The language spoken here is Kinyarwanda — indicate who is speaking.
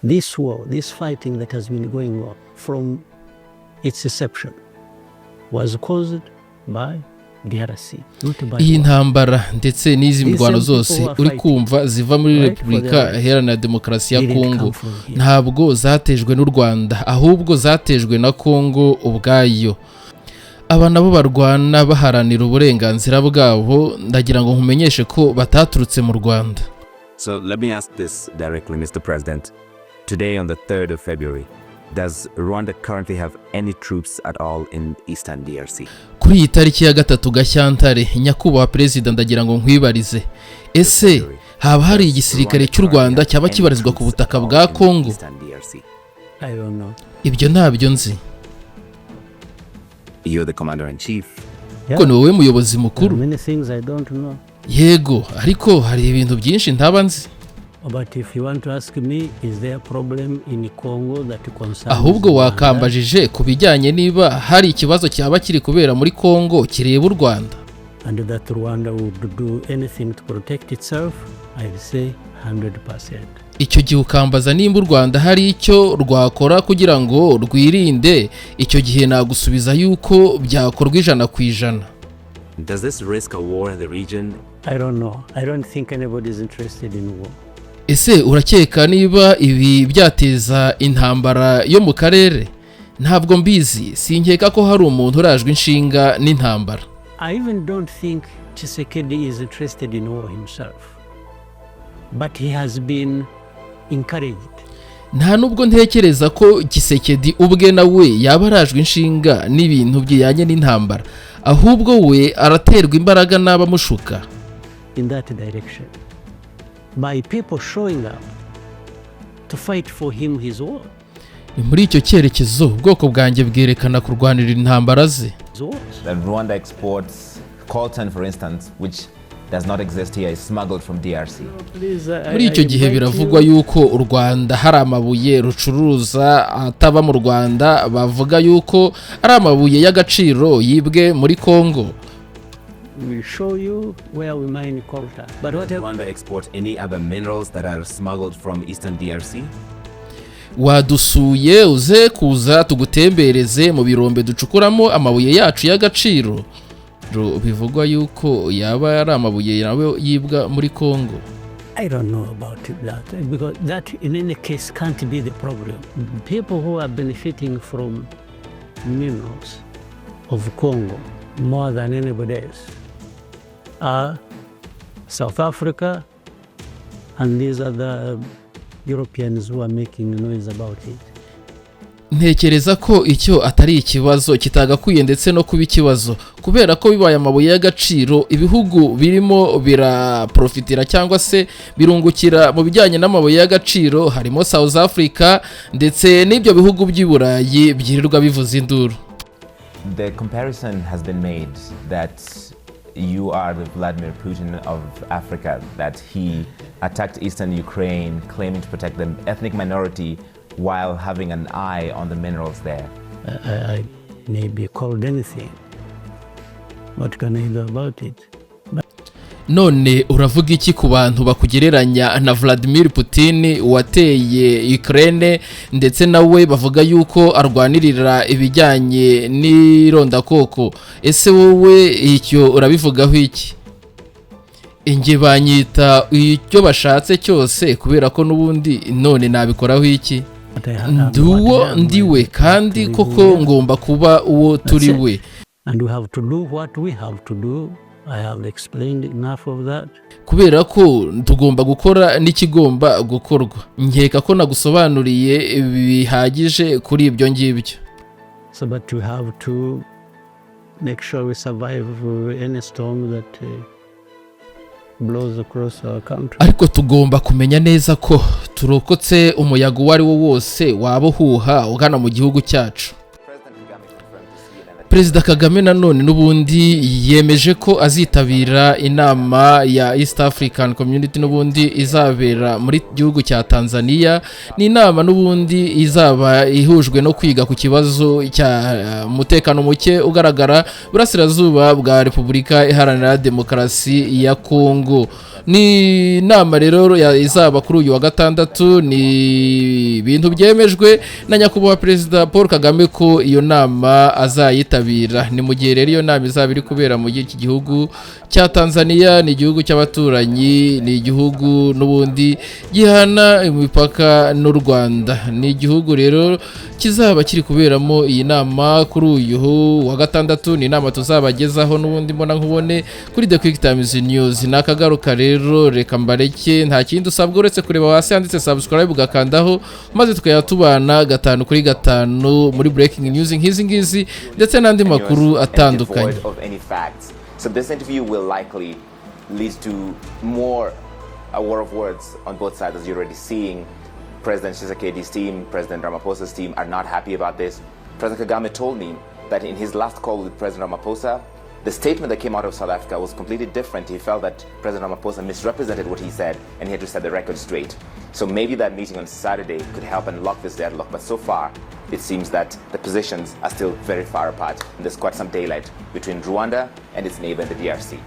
Speaker 1: This war, this fighting that has been going on from its inception, was caused by DRC, not by
Speaker 2: Iyi
Speaker 1: Rwanda.
Speaker 2: ntambara ndetse n'izi mirwano zose uri kumva ziva muri Repubulika Iharanira Demokarasi ya Kongo ntabwo zatejwe n'u Rwanda, ahubwo zatejwe na Kongo ubwayo. Aba nabo barwana baharanira uburenganzira bwabo, ndagira ngo nkumenyeshe ko bataturutse mu Rwanda.
Speaker 3: So let me ask this directly, Mr. President. Today, on the 3rd of February, does Rwanda currently have any troops at all in Eastern DRC?
Speaker 2: Kuri iyi tariki ya 3 Gashyantare, nyakubahwa Perezida, ndagira ngo nkwibarize: ese haba hari igisirikare cy'u Rwanda cyaba kibarizwa ku butaka bwa Kongo?
Speaker 3: Eastern DRC.
Speaker 1: I don't know.
Speaker 2: Ibyo ntabyo nzi.
Speaker 3: You're the commander in chief.
Speaker 2: Kuko ni wowe muyobozi
Speaker 1: There are
Speaker 2: mukuru.
Speaker 1: many things I don't know.
Speaker 2: Yego, ariko hari ibintu byinshi ntaba nzi.
Speaker 1: But if you want to ask me, is there a problem in Congo that concerns
Speaker 2: Ahubwo
Speaker 1: Rwanda?
Speaker 2: wakambajije ku bijyanye niba hari ikibazo cyaba kiri kubera muri Kongo kireba u Rwanda,
Speaker 1: and that Rwanda would do anything to protect itself, I'd say 100%.
Speaker 2: Icyo gihe ukambaza nimba u Rwanda hari icyo rwakora kugira ngo rwirinde, icyo gihe nagusubiza yuko byakorwa 100%.
Speaker 3: Does this risk a war in the region?
Speaker 1: I don't know. I don't think anybody is interested in war.
Speaker 2: Ese urakeka niba ibi byateza intambara yo mu karere? Ntabwo mbizi, sinkeka ko hari umuntu urajwe inshinga n'intambara.
Speaker 1: I even don't think Tshisekedi is interested in war himself. But he has been encouraged.
Speaker 2: Nta nubwo ntekereza ko Tshisekedi ubwe nawe yaba arajwe inshinga n'ibintu bijyanye n'intambara, ahubwo we araterwa imbaraga n'abamushuka
Speaker 1: in that direction by people showing up to fight for him his war.
Speaker 2: Ni muri icyo cyerekezo ubwoko bwanjye bwerekana kurwanira intambara ze.
Speaker 1: His wars.
Speaker 4: That Rwanda exports coltan, for instance, which does not exist here, is smuggled from DRC.
Speaker 2: Muri icyo gihe biravugwa yuko u Rwanda hari amabuye rucuruza ataba mu Rwanda, bavuga yuko ari amabuye y'agaciro yibwe muri Congo.
Speaker 1: We show you where we mine coltan. But
Speaker 3: Does
Speaker 1: whatever
Speaker 3: Rwanda export any other minerals that are smuggled from Eastern DRC?
Speaker 2: Wadusuye uze kuza tugutembereze mu birombe ducukuramo amabuye yacu y'agaciro. Bivugwa yuko yaba ari amabuye nawe yibwa muri Congo.
Speaker 1: I don't know about that because that in any case can't be the problem. People who are benefiting from minerals of Congo more than anybody else are South Africa and these other Europeans who are making noise about it.
Speaker 2: Ntekereza ko icyo atari ikibazo, kitagakwiye ndetse no kuba ikibazo, kubera ko bibaye amabuye y'agaciro, ibihugu birimo biraprofitira cyangwa se birungukira mu bijyanye n'amabuye y'agaciro harimo South Africa ndetse n'ibyo bihugu by'i Burayi byirirwa bivuza induru.
Speaker 4: The comparison has been made that you are the Vladimir Putin of Africa, that he attacked eastern Ukraine, claiming to protect the ethnic minority while having an eye on the minerals there.
Speaker 1: I may be called anything. What can I do about it?
Speaker 2: None uravuga iki ku bantu bakugereranya na Vladimir Putin wateye Ukraine, ndetse nawe bavuga yuko arwanirira ibijyanye n'irondakoko? Ese wowe icyo urabivugaho iki? Inge banyita icyo bashatse cyose, kubera ko n'ubundi none nabikoraho iki? Ndi uwo ndiwe, kandi koko ngomba kuba uwo turi we.
Speaker 1: And we have to do what we have to do. I have explained enough of that.
Speaker 2: Kubera ko tugomba gukora n'ikigomba gukorwa. Nkeka ko nagusobanuriye bihagije kuri ibyo ngibyo.
Speaker 1: So, but we have to make sure we survive any storm that blows across our country.
Speaker 2: Ariko tugomba kumenya neza ko turokotse umuyaga uwo ari wo wose waba uhuha ugana mu gihugu cyacu. Perezida Kagame nanone n'ubundi yemeje ko azitabira inama ya East African Community n'ubundi izabera muri gihugu cya Tanzania. Ni inama n'ubundi izaba ihujwe no kwiga ku kibazo cya umutekano muke ugaragara burasirazuba bwa Repubulika Iharanira Demokarasi ya Kongo. Ni inama rero izaba kuri uyu wa gatandatu. Ni Ibintu byemejwe na nyakubahwa Perezida Paul Kagame ko iyo nama azayitabira. Ni mu gihe rero iyo nama izaba iri kubera muri iki gihugu cya Tanzania. Ni igihugu cy'abaturanyi, ni igihugu n'ubundi gihana imipaka n'u Rwanda. Ni igihugu rero kizaba kiri kuberamo iyi nama kuri uyu wa gatandatu. Ni inama tuzabagezaho n'ubundi mbona nkubone kuri The Quick Times News. Nakagaruka rero, reka mbareke. Nta kindi usabwa uretse kureba hasi handitse subscribe, ugakandaho, maze tukajya tubana gatanu kuri gatanu muri breaking news nk'izi ngizi ndetse n'andi makuru
Speaker 4: and
Speaker 2: atandukanye.
Speaker 4: Devoid of any facts. So this interview will likely lead to more a war of words on both sides, as you're already seeing. President Tshisekedi's team, President Ramaphosa's team are not happy about this. President Kagame told me that in his last call with President Ramaphosa, the statement that came out of South Africa was completely different. He felt that President Ramaphosa misrepresented what he said and he had to set the record straight. So maybe that meeting on Saturday could help unlock this deadlock. But so far, it seems that the positions are still very far apart and there's quite some daylight between Rwanda and its neighbor, the DRC.